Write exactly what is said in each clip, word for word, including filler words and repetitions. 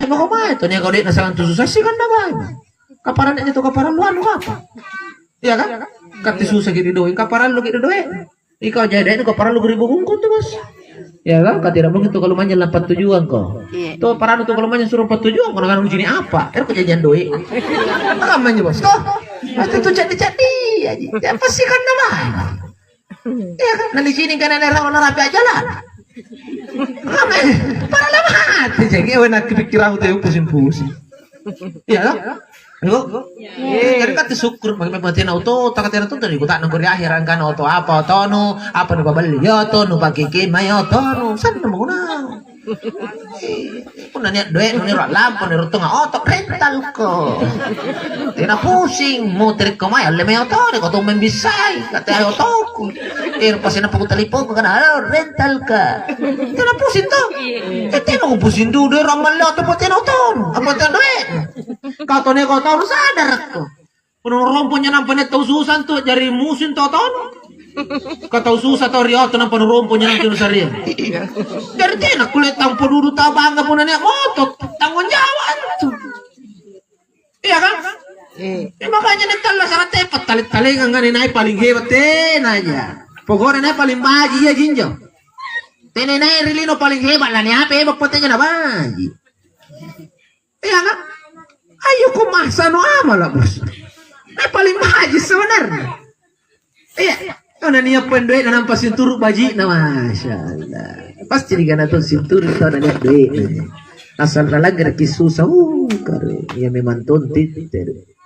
Loko mae to nia' kau de' nasangatu susah sikanna baji'. Kaparallu anjo to kaparalluannu apa? Iya kan? Katti susaki ri doe', kaparalluki ri doe'. Ikau jaji doe'nu kaparallu ri bungkung tu, Bos. Iya kan? Ka tidak mungkin tu kalau manyang lampang tujuan ko. Iya. Tu parallu tu kalau manyang suro patujung ko nakana cini apa? Ero kejadian doe'. Apa manyang, Bos? Toh? Pasti tu ceddi-ceddi aja. Ya pasti kan nama. Iya kan? Nah, di sini kan ada orang rapi aja lah. Apa? Parallu mate. Jadi, ewe, nakke pikkirang tu pusing-pusing. Iya, kan? Ayo. Iya. Jadi kan syukur bagi pematian oto, tak kata tu tadi kutanya nang ri akhir angkana oto apa otonu, apa nu paballi ya otonu, pakai kema ya otonu, sana mau na. Punna nia' doe'nu ni ro lampu ni ruttunga oto rental ko. Tena pusing muterekko mae alle mae oto ni ko tommeng bissai kata otoku. Eh pasti na paku telepon ko kana halo rental ka. Tena pusing to. Tena ko pusing dudu ro malle oto potena oto. Apa tena doe'nu? Kau tone ko tau sadar ko. Punna nuromponya nampa nia' tau susa antu, jari musuh antu tau. Ka tau susa tau ri oto nampa nuromponya nampa nusariang. Iya. Jari tena kulle tampo dudu tau bangga punna nia' moto, tanggung jawab antu. Iya kan? Eh. Eh, makanya nia' tallasara tepa tale-talengang nai paling hebat tena aja. Pokoknya nai paling baji iya jinjo. Tena nai ri lino paling hebat lah nia' apa hebat potenya na baji. Iya, kan? Ayo, ko mahsanu amala, Bos. Nah, paling baji sebenarnya. Iya. Tau nania' poeng doe'na nampa sinturu' baji'na, Masya Allah. Pasti nikana tong sinturu' tau nania' doe'na. Asal nalanggaraki susah, uh, kare. Iya memang tonti, tere.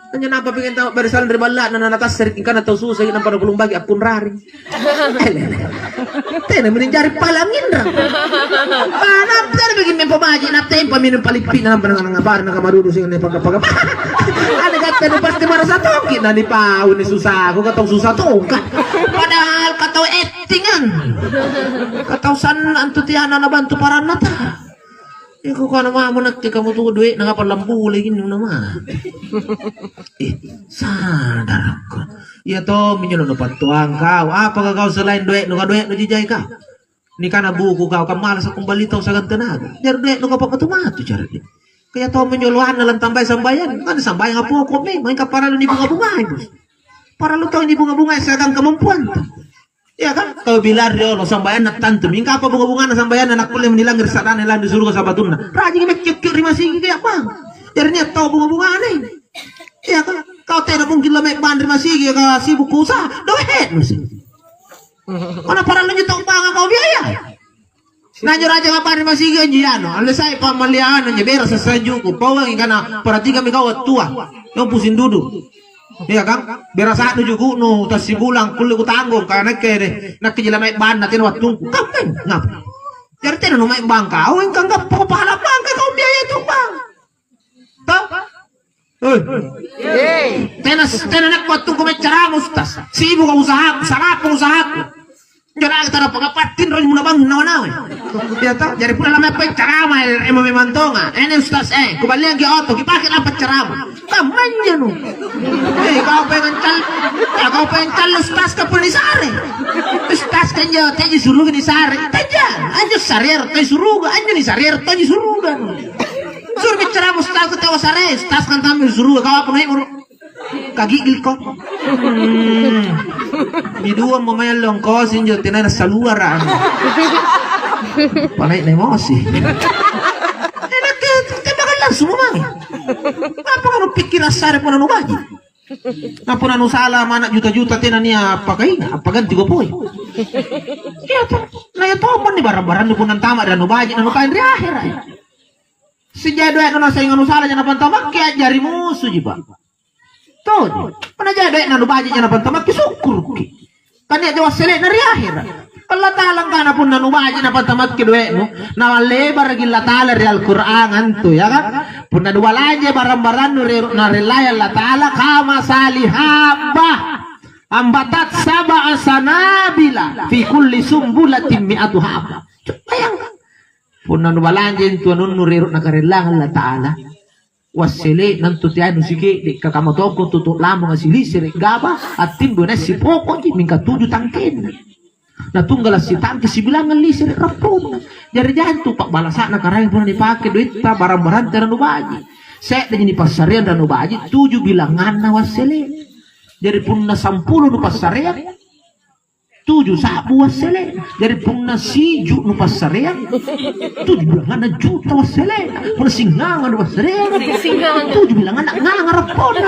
Anjo nampa pengen tau barisalna ri balla'na, na natassari ingkana tau susa, nampa napulumbaki akkunrari. Tena mini jari palang inrang. Mana tena bikin mempo baji na tempa minum palippi na nampa nang ngabari na kamarudu sing ne paka paka. Ada kata nu pasti marasa toki na ni pau ni susah aku katong susah tongka. Padahal katau ettingan. Katau sanna antu tiana na bantu paranna ta. Iko kana mamo nakke kamu tu doe'na ngapa lambuleki innu nama. Eh, sadarko. Iya tommi njo nupattuang kau. Apaka kau selain doe'nu ka doe'nu jijai kau? Nikana buku kau kammalasa kumbali tau sagang tenaga. Jari doe'nu kau pammatu-matu caranya. Kaya tommi njo loanna lantambai sambayang. Kan sambayang apa kok memang kaparallu nibunga-bungai, Bos. Parallu tau nibunga-bungai siagang kemampuanta. Iya kan? Kau bilang riolo sambayanna tantu. Mingka apa bunga-bunganna sambayanna nakkulle menilang ri sadana lalang di suruga sabatunna. Rajing mekkio-kio ri masigi kaya apa? Jari nia' tau bunga-bungana. Iya kan? Kau tena mungkin lamai bang ri masigi ka sibuk usaha. Doe'nu sih. Mana parallu njo tau banga kau biaya? Nanjo raja apa ri masigi anjo yano. Alle sai pamaliana njo bera sassajuku. Pauangi kana perhatikami kau wattua. Yang pusing dudu. Iya kan? Berasa'nu juku'nu tassibulang kulle kutanggung, ka nakke de, nakke ji lamai banna tena wattungku. Kammai, ngapa? Jari tena numai bangka, au engka anggappa pahala bangka kau biaya itu bang. Toh? Eh. Tena, tena nakke wattungku maccarama, Ustaz. Sibuk usahaku, salappa usahaku. Jona tara pagapattin rong muna bang nawa-nawa. Iya toh? Jari pura lama apa carama emo memang tonga. Ene ustaz eh, kuballiangki oto, kipake lampa carama. Kammanya nu. Eh, kau pengen cal, ya kau pengen cal ustaz ka pun disare. Ustaz kan jauh teji suruh disare. Teja, anjo sare to suruga, anjo ni sare to suruga. Suruh bicara ustaz ketawa sare, ustaz kan tampil suruga, kau apa naik urut? Kagigil ko. Hmm. Di dua mo maeng longkosi injo tenana saluara anu. Panai emosi. Enak ke tembakan langsung mo mami. Apa kalau pikir asare pun anu baji? Apa anu salah mana juta-juta tena nia apa kaina, apa ganti gopoi. Iya toh. Nah ya toh pun di barang-barang pun nantama dan anu baji anu kain di akhirat. Sija doe'nu nasaing anu sala jana pantamakki a'jari musuji, Pak. Toji. Punna ja doe'na nubaji jana pantamakki, sukkuruki. Kan nia' jawa sele'na ri ahera'. Allata'ala angkana punna nubaji napantamakki doe'nu, nawallebaraki Allata'ala ri Al-Qur'an antu, ya kan? Punna nubalanja barang-barannu ri narellai Allata'ala, kama sali habba ambatat sab'a sanabila fi kulli sumbulatin mi'atu habba. Coba bayangkan. Punna nubalanja intu anunnu ri ero' nakarellang Allata'ala, wassele'na antu teai nusike'de', ka kamma tokko tutu lamonga silisere' gaba, attimbo nai sipoko'ji, mingka tuju tangkenna. Na tunggala' sitangki sibilangang lisere' rappona. Jari jantu pa'balasa'na Karaeng punna nipake doitta barang-barangta nanubaji. Se'reji nipassareang nanubaji, tuju bilanganna wassele. Jari punna sampulo nupassareang, tuju sa'bu wassele. Jari punna siju nupassareang, tuju bilanganna juta wassele. Punna singngangang nupassareang, tuju bilanganna ngangang rappona.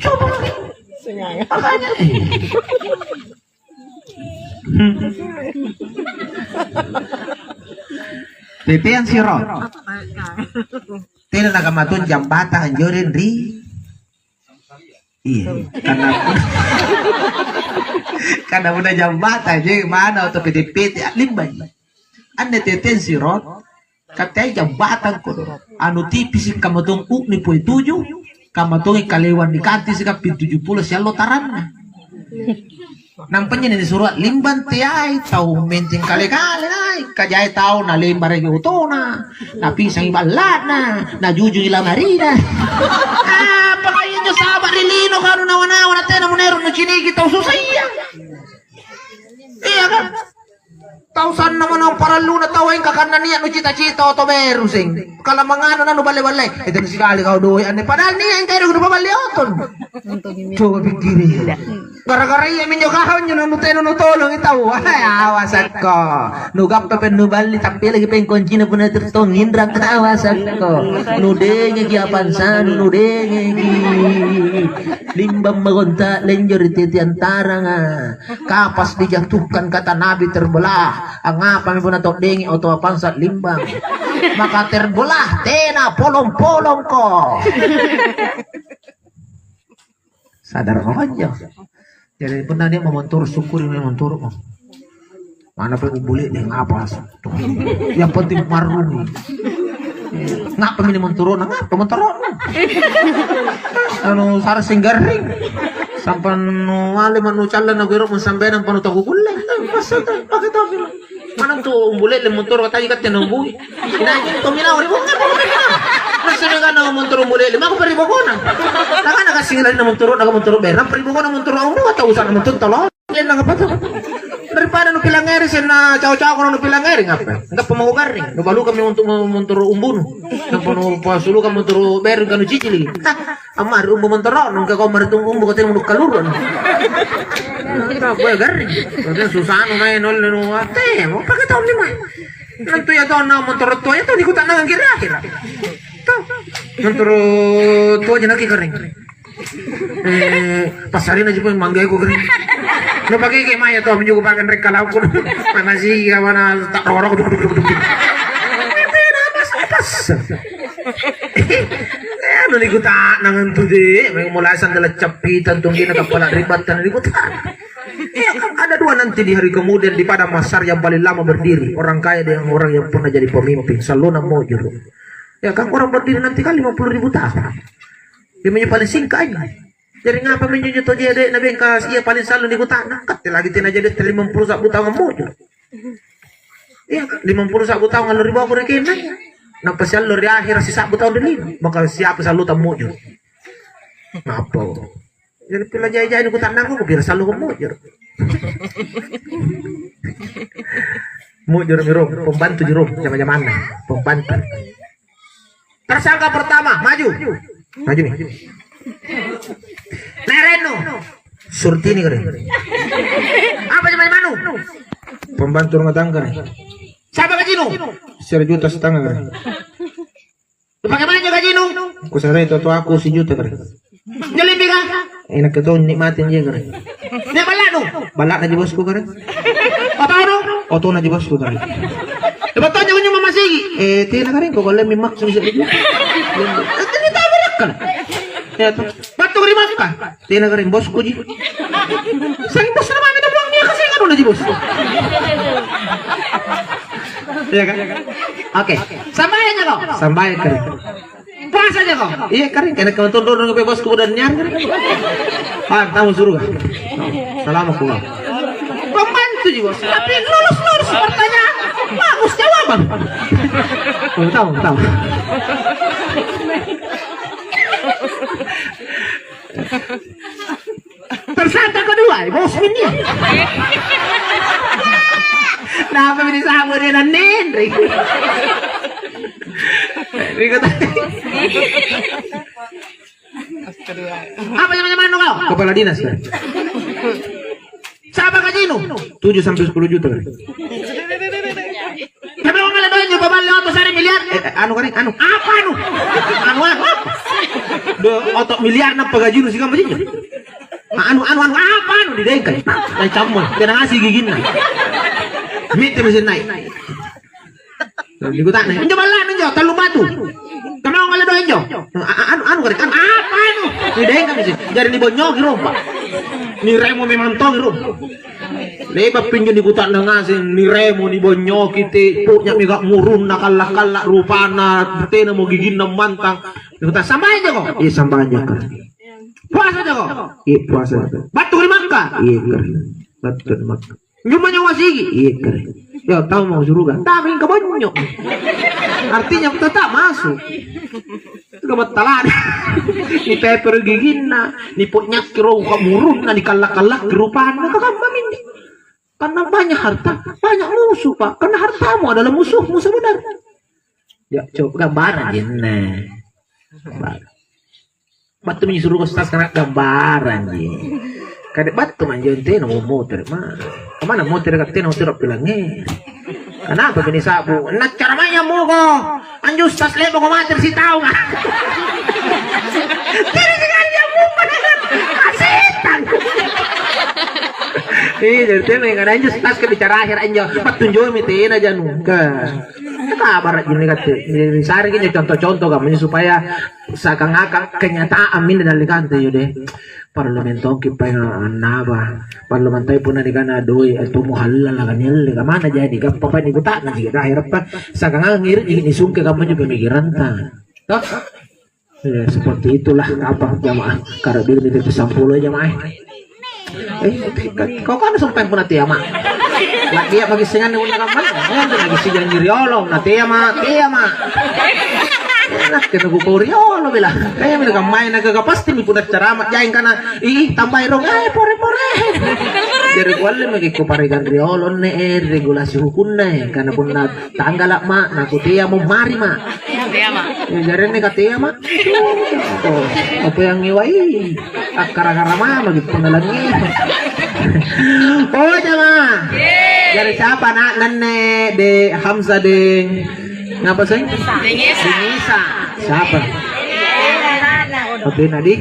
Coba lagi. Makanya, eh. Hmm. Teteang siro. Tena nakamatun jambatang anjoring ri. Iya, karena karena udah jambatang je mana atau pete-pete limbaji. Anne teteang siro. Kateai jambatang kodong. Anu tipisi' kamatong u'ni pole tuju, kamatong kalewang di kanti sika pi tuju pulo siallo taranna. Nampa njo nisuro limbang teai tau menteng kale-kale nai, kajae tau nalembaraki otona, napisangi balla'na, najujui lamarina. Apa injo saba' ri lino kanu nawa-nawa na tena munero nuciniki tau susaya. Iya kan? Tau sanna manang paralluna tau engka kanna nia' nucita-cita oto beru seng. Kalamangana na nuballe-balle. Eh, tena sikali kau doe' anne. Padahal nia' engka ero nupaballe oton. Coba pikkiri. Gara-gara iya minjo kau njo nanu tena nutolongi tau. Hai, awasakko. Nugappa pen nuballi tapi lagi pen koncina punna tertong inrang awasakko. Nudengeki apansanu nudengeki. Limbang magonta lenjo ri tete antaranga. Kapas dijatuhkan kata Nabi terbelah. Angngapami punna toddengi otoa pangsa limbang? Maka terbelah tena polong-polongko. Sadar mako anjo. Jadi punna nia' mamontoro' syukuri mae montoro'mo. Mana pe umbuli deh ngapa langsung. Yang penting marrung. Ngapa mini montoro'na? Ngapa montoro'na? Anu sara singgarring. Sampan nu ale manu calla na gero mun sambayang panu tau kukulle. Masa tu pakai tau bilang. Mana tu umbuli le montoro' tadi katte na umbui. Inai tominau ri bokona. Masa dengan na montoro' umbuli le mako pari bokona. Nakana kasing lain na montoro' na montoro' berang pari bokona montoro' umbu atau usah montoro' tolong. Lennang apa tu? Daripada nupilangngeri senna cao-cao kono nupilangngeri ngapa? Enggak pemau garring. Nubalukang mi untuk montoro' umbunu. Nampa nupasulukang montoro' bereng kanu cicili. Amma ri umbu montoro', nungka kau maritung umbu katena munu kalurun. Apa ya garring? Katena susah nu mae nolle nu ate, mau pakai tahun lima. Nantu ya tahun na montoro' tua ya tahun ikut tanangan kira-kira. Tuh, montoro' tua aja lagi kering. Eh, pasarina aja pun manggaku kering. Lo pakai kayak maya tuh, menjuku pakai rek kalau aku. Mana sih kawan tak rorok duk duk duk duk. Apa pas? Eh, anu nikuta'nang antu je, memang mulai sandala cappitan tong dina kepala ribattan nikuta'nang. Iya, kan ada dua nanti di hari kemudian di padang mahsyar yang paling lama berdiri, orang kaya dengan orang yang pernah jadi pemimpin, sallona mojoro. Ya kan orang berdiri nanti kan lima puluh ribu tahun. Dia punya paling singkat aja. Jadi ngapa minjo toje dek na bengkas iya paling sallo nikuta'nang? Katte lagi tena jadi lima puluh sa'bu tahun mojoro. Iya, lima puluh sa'bu taung allo ri boko ri kenna. Nampa siallo ri ahera' sisa'bu taung ri lino. Maka siapa sallo tammuju. Napa? Jadi pila jai-jai ni kuta'nangko, pira sallo ko mujur. Mujur mi rong, pembantu ji rong, jama-jamanna. Pembantu. Tersangka pertama, maju. Maju mi. Nerennu. Surtini kare. Apa jama-jamanu? Pembantu rumah tangga kare. Siapa gajinu? Sejuta setengah kare. Pakai mana gajinu? Kusarei totoaku sejuta kare. Nyelimpi kah? Enak ketong nikmati anjing kare. Dia balanu? Balak aja bosku kare. Apa anu? Oto na aja bosku kare. Coba tanya kunyo mama sigi. Eh, tina kare kok kalian memang susah itu. Tadi tahu kan? Ya tuh. Battu ri Makkah. Tena garring bosku ji. Sanging bosna mami na buang nia kasih kan ji bos. Iya kan? Oke. Sambayang jako. Sambayang kare. Puasa jako. Iya kare, kena kau tunduk dengan bosku dan nyar. Ah, tamu surga. Salam aku. Pembantu ji bos. Tapi lulus-lulus pertanyaan. Bagus jawaban. Oh, tahu, tahu. Sangka kedua, bos ini. Kenapa ini sama dia dan nendri? Ini kata. Apa yang mana kau? Kepala dinas, kan? Siapa gajimu? Tujuh sampai sepuluh juta, kan? Tapi orang ada banyak, bawa oto sehari miliar. Eh, eh, anu, kan, anu. Apa anu? Anu, anu, apa? Do, oto miliar nampa gajimu sih kamu sih? Anu, anu, anu, apa anu? Didengkai. Dai cammol. Kena ngasih giginna. Mite mesin naik. Dikutana, "Injo balla'nu injo, tallu batu. Kamae ngale doang injo?" A-, a-, anu, anu, kare, anu, apa anu? Nidengkami sih. Jari nibonyoki rompa. Niremo memang tong ro. Le'ba' pinjo nikutana ngaseng, niremo, nibonyoki te, punya mega murunna, kalla-kalla rupana, tenamo giginna mantang. Nikutana, "Sambayang jako?" "Iya, sambayang jako." "Puasa jako?" "Iya, puasa jako." "Battu ri Makkah?" "Iya, kere. Battu ri Makkah." "Nyuma nyawa sigi?" "Iya, kere." "Ya, tau mau suruga." "Tau mingka bonyo." Artinya tetap masuk. Itu kabattalana. Nipepero giginna, niponyakki rongko murunna, nikalla-kallakki rupanna, kakamma minne. Karena banyak harta, banyak musuh, Pak. Karena hartamu adalah musuhmu sebenarnya. Ya, coba gambaran jenne. Gambaran. Battumi suruh Ustaz kana gambaran ji. Kade battu manjo tena motere ma. Kamana motere ka tena motere pilangnge. Kenapa bini sabu? Naccara manya moko. Anjo Ustaz le'bako mate ri sitaunga. Jadi sekali dia mumpah. Setan. Iya, jadi tena yang ada anjo Ustaz ke bicara akhir anjo. Pattunjumi tena janu. Ke. Kabara jini kate. Jadi sari contoh-contoh kamu supaya seakan-akan kenyataan minne dallekanta, yo deh. Parallu mentongki paeng annaba. Parallu mantai punna nikana doi atau muhallala kan yalle kamana jadi gappa pa nikuta'na jiki daherappa. Seakan-akan ngiring jiki nisungke kamma injo pemikiranta. Toh? Ya, seperti itulah apa jamaah. Kara diri itu sampulo jamaah. Eh, kau kan sampai punna tea ma. Lagi ya bagi sengan ni undang kamma. Eh, lagi si janji riolo, na tea ma, tea ma. Enak kena ku kau riolo bela. Eh, mila kamma na gaga pasti mi punna ceramah jaeng kana. Ih, tambai rong, eh, pore-pore. Jadi kualle maki ku paregang riolo ne, eh, regulasi hukumna, eh, karena punna tanggala ma, na ku tea mo mari ma. Tea ma. Ya, jarenne ka tea ma. Oh, apa yang ngewai? Akkara-kara mama gitu pengelangi. Oh, jama. Jari siapa nak nenne de Hamzah deng ngapa sih? Deng Isa. Deng Isa. Siapa? Apa nadi?